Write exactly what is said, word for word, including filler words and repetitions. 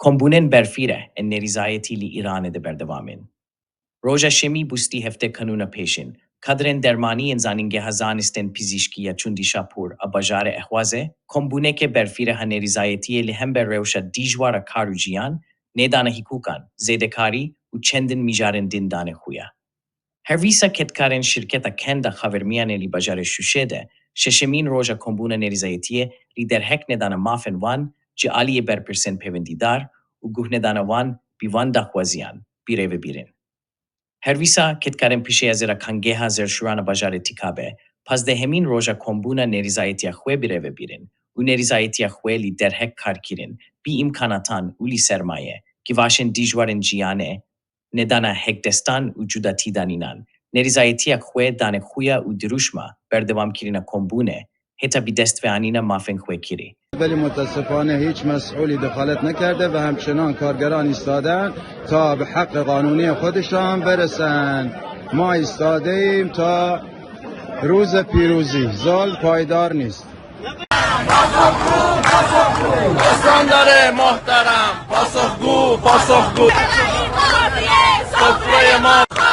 Kombûnên berfîre ên nêrîzayetî li Îranê de berdewam in. Roja Şemî bûstî heftê kanûna pêşîn, kadrên dermanî yên Zanîngeha Zanistên Pizîşkî ya Çûndî Şapûr a bajarê Ehwazê, kombûneke berfîre ha nêrîzayetiyê li hember rewşa dijwar a kar û jiyan, nêdana hîkûkan, zêdekarî û çendin mijarên din dane xuya. Her wisa kedkarên şîrketa Kenda Xavermiyanê li bajarê Şûşê de şeşemîn roja kombûna nêrîzayetiyê li derhek nedana mafên wan ji aliyê berpirsên pêwendîdar û guhnedana wan bi van daxwaziyan bi rê ve birin. Her wisa kedkarên pişeya zêra kangeha zerşûrana bajarê Tîkabê pazdehemîn roja kombûna nêrîzayetiya xwe bi rê ve birin û nêrîzayetiya xwe li derhek kar kirin bi îmkanatan û li sermaye, kivaşên dijwarên jiyanê, nedana hekdestan û cudatî danînan, nêrîzayetiya xwe dane xuya û dirûşma berdewamkirina kombûnê heta bi destveanîna mafên xwe kirî. ولی متاسفانه هیچ مسئولی دخالت نکرده و همچنان کارگران ایستادن تا به حق قانونی خودشان برسن. ما ایستاده ایم تا روز پیروزی. ظلم پایدار نیست. استاندار محترم، پاسخگو، پاسخگو. سفره ما